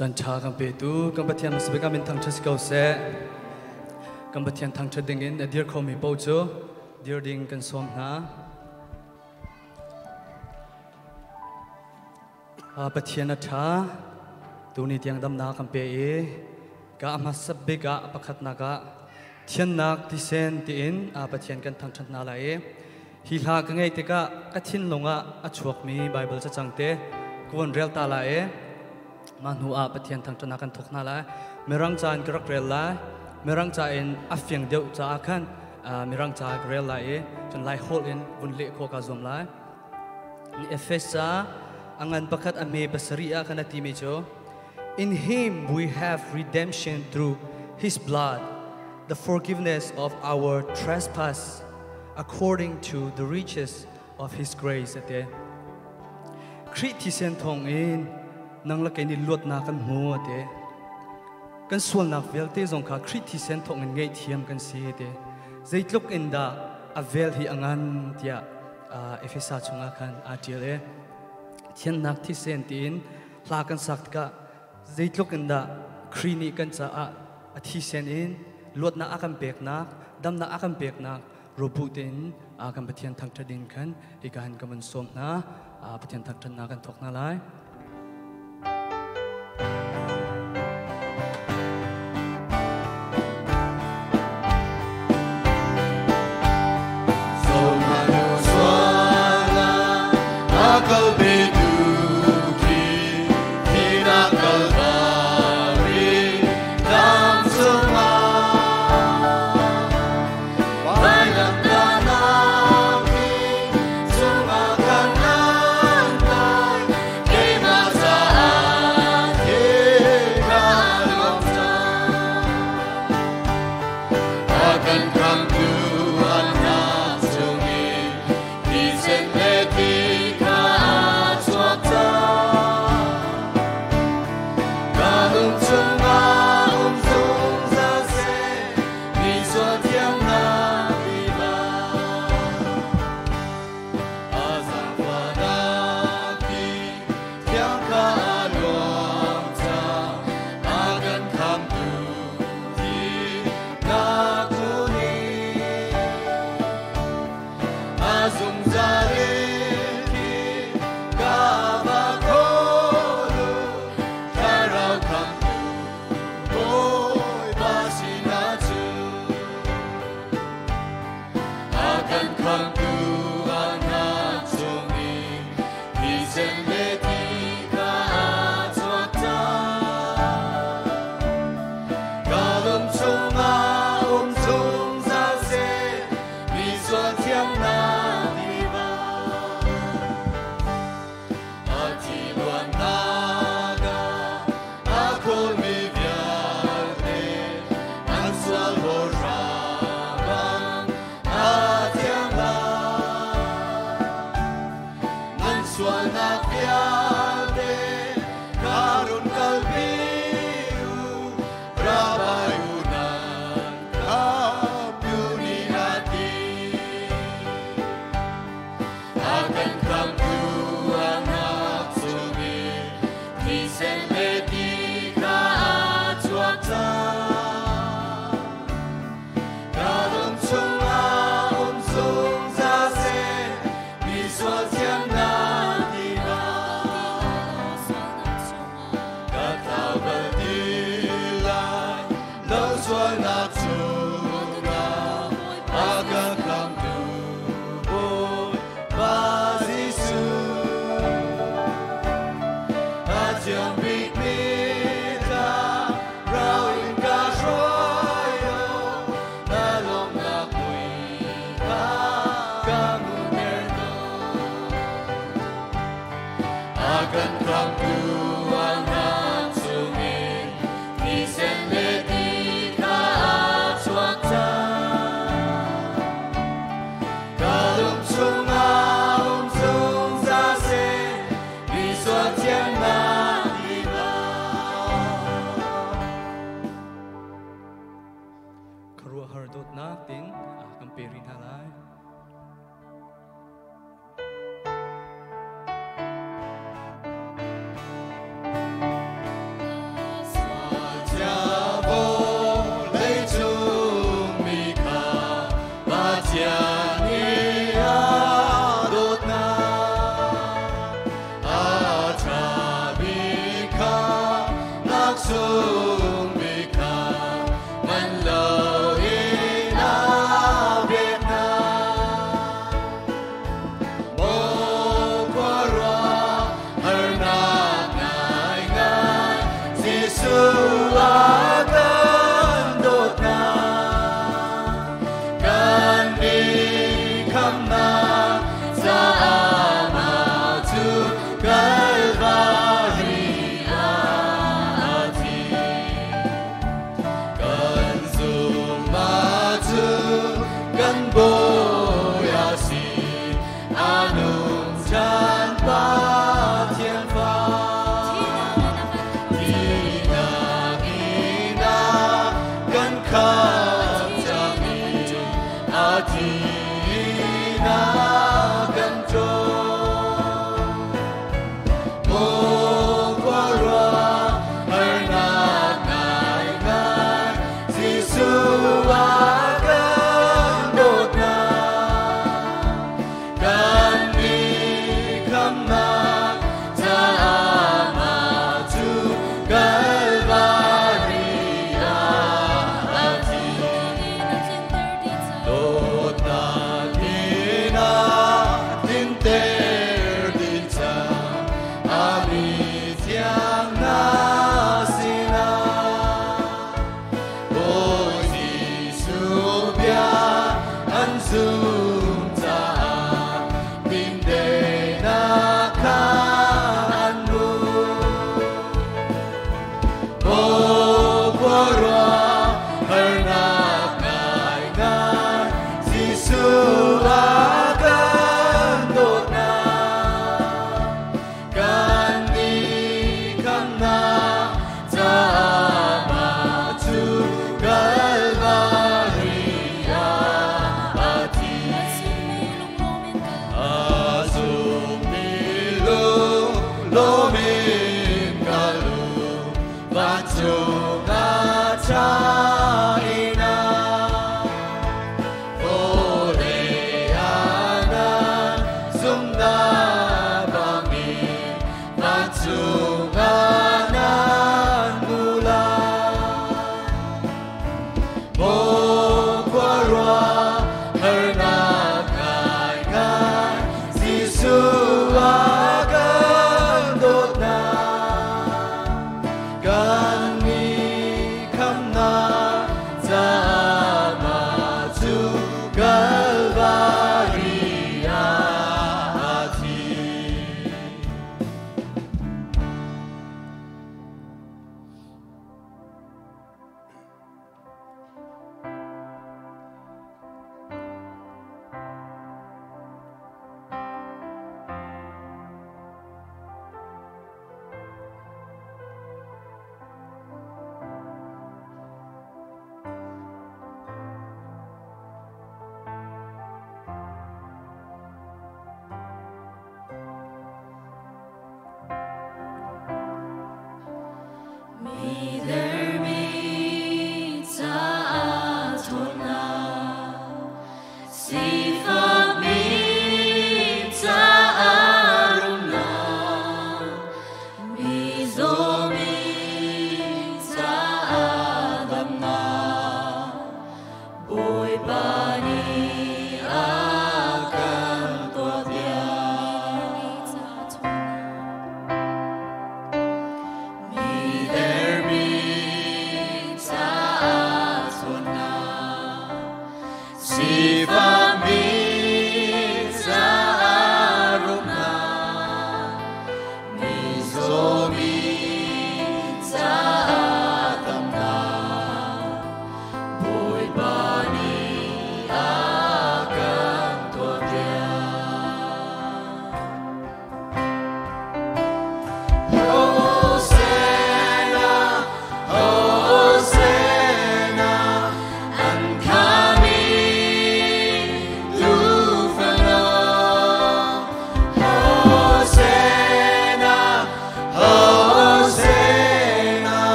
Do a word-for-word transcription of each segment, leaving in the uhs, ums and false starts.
Tan ṭha kan petu kan Pathian hmasa bik ah min thangṭhat si ko seh. Kan Pathian thangṭhat dingin a dir khomi paoh cu dir ding kan sawm hna. Aa, Pathian a ṭha, tuni tiang damnak kan pe i, ka a hmasa bik ah pakhatnak ah thiannak thisen tiin, aa, Pathian kan thangṭhat hna lai i, hi hla ka ngeih tikah ka thinlung ah a chuakmi Baibal cacang te ka vun rel ta lai i, mah hnu ah Pathian thangṭhatnak kan thawk hna lai. Mirang ca in ka rak rel lai. Mirang ca in a fiang deuh caah khan, aa, Mirang ca ka rel lai i, cun Lai holh in vun leh khawh kaa zuam lai. Efesa a ngan pakhat a hme pasarih ah khan a timi cu, "In him we have redemption through his blood, the forgiveness of our trespass, according to the riches of his grace," a ti. Khrih thisen thawngin nang le kei nih luatnak kan hmu, a ti. Kan sualnak vialte zong kha Khrih thisen thawngin ngaihthiam kan si, a ti. Zeitluk in dah a vel hi a ngan, tiah, aa, Efesa chungah khan aa ṭial i, thiannak thisen tiin hla kan sak tikah, zeitluk in dah Khrih nih kan caah a thisen in luatnak a kan peknak, damnak a kan peknak, rawbuh tein, aa, kan Pathian thangṭhat ding khan hika hin kan vun sawm hna. Aa, Pathian thangṭhatnak kan thawk hna lai. Kachami atina kancho. Mokwarua harnak ngaingai Jisu a kan dotna. Kan mi khamna ca ama cu Kalvari ah a thi. Dotnak in a tlinter ding ca a mi thiang na sinah. Bawi Jesuh bia an zum caah dingdeihnak kha an mu. Mokwarua harnak ngaingai Jesuh a kan dotnak. Kan mi khamna ca ama cu Kalvari ah a thi. A zummi lunglawm in ka lung vancung ah ṭhah in a. Vawlei ah nan zumhnak bangin vancung ah nan mu lai. Mokwarua harnak ngaingai Jesuh a kan dotnak. Kan mi khamna ca ama cu Kalvari ah a thi. Midermi caah ṭhawnnak, sifak mi caah rumnak, mizawmi caah damnak, Bawipa nih a kan tuahpiak. Mitermi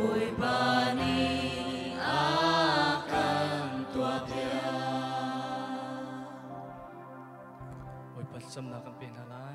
Bawipa nih a kan tuah piak. Bawipa thlacamna kan pe hna lai.